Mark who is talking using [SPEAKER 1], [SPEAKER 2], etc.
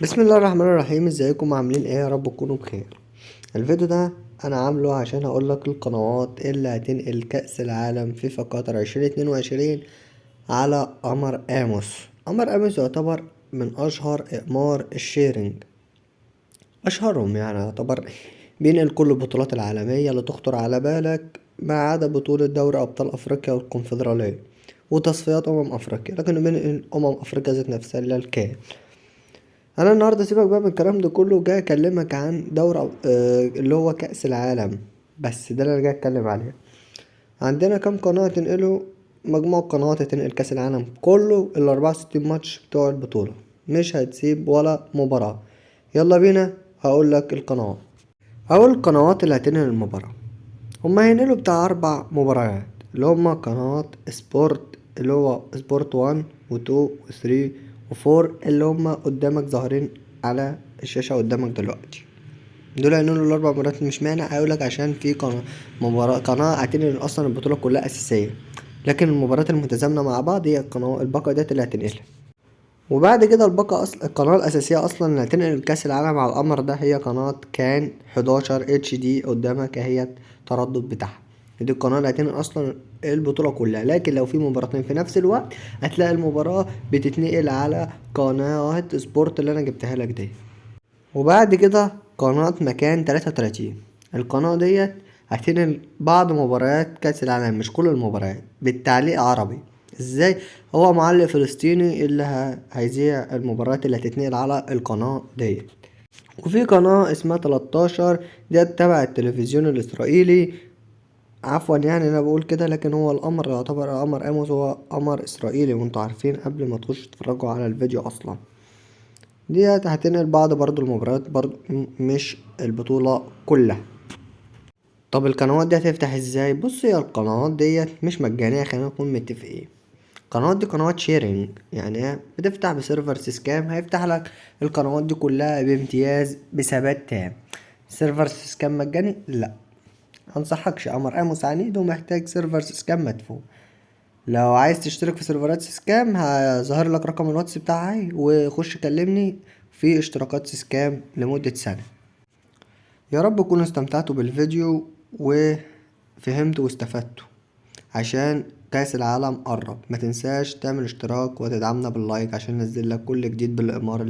[SPEAKER 1] بسم الله الرحمن الرحيم. ازيكم عاملين ايه؟ يا رب تكونوا بخير. الفيديو ده انا عامله عشان اقول لك القنوات اللي هتنقل كأس العالم فيفا قطر 2022 على قمر اموس. قمر اموس يعتبر من اشهر اقمار ال sharing، اشهرهم يعني، يعتبر بينقل كل البطولات العالمية اللي تخطر على بالك ما عدا بطولة دوري ابطال افريقيا والكونفدرالية وتصفيات افريقيا، لكنه بينقل افريقيا ذات نفسها اللي هي الكاف. انا النهارده سيبك بقى من الكلام ده كله، جاي اكلمك عن دورة اللي هو كأس العالم، بس ده اللي انا جاي اتكلم عليه. عندنا كام قناة تنقله؟ مجموعة قنوات هتنقل كأس العالم كله، ال 64 ماتش بتوع البطولة، مش هتسيب ولا مباراة. يلا بينا هقول لك القنوات. اول القنوات اللي هتنقل المباراة هما هينقلوا بتاع 4 مباريات، اللي هما قنوات سبورت، اللي هو سبورت 1 و 2 و 3 و 4، اللي هما قدامك ظاهرين على الشاشة قدامك دلوقتي. دول هينقلوا الأربع مباريات. مش مانع هقولك عشان في قناة مباراة قناة هتنقل أصلا البطولة كلها أساسية، لكن المباريات المتزامنة مع بعض هي القناة الباقة ديت اللي هتنقلها. وبعد كده الباقة القناة الأساسية أصلا اللي هتنقل كأس العالم على القمر ده هي قناة كان 11 اتش دي، قدامك اهي التردد بتاعها. دي القناة اللي هتنقل أصلا البطولة كلها. لكن لو في مباراتين في نفس الوقت هتلاقي المباراة بتتنقل على قناة سبورت اللي أنا جبتها لك دي. وبعد كده قناة مكان 33، القناة ديت هتنقل بعض مباريات كأس العالم، مش كل المباريات، بالتعليق عربي. ازاي؟ هو معلق فلسطيني اللي هيذيع المباريات اللي هتتنقل على القناة ديت. وفي قناة اسمها 13 ديت تبع التلفزيون الإسرائيلي، عفوا يعني انا بقول كده، لكن هو القمر يعتبر قمر اموس هو قمر اسرائيلي، وانتوا عارفين قبل ما تخشوا تتفرجوا على الفيديو اصلا. ديت هتنقل بعض برضو المباريات برضو، مش البطولة كلها. طب القنوات دي هتفتح ازاي؟ هي القنوات ديت مش مجانية، خلينا نكون متفقين. القنوات دي قنوات sharing، يعني ايه؟ بتفتح ب server سيسكام، هيفتح لك القنوات دي كلها بامتياز بثبات تام. server سيسكام مجاني؟ لا، انصحكش. قمر اموس عنيد ومحتاج server سيسكام مدفوع. لو عايز تشترك في سيرفرات سيسكام هظهر لك رقم الواتس بتاعي وخش كلمني في اشتراكات سيسكام لمدة سنة. يا رب تكونوا استمتعتوا بالفيديو وفهمتوا واستفدتوا، عشان كأس العالم قرب. ما تنساش تعمل اشتراك وتدعمنا بال like عشان ننزل لك كل جديد بالإقمار.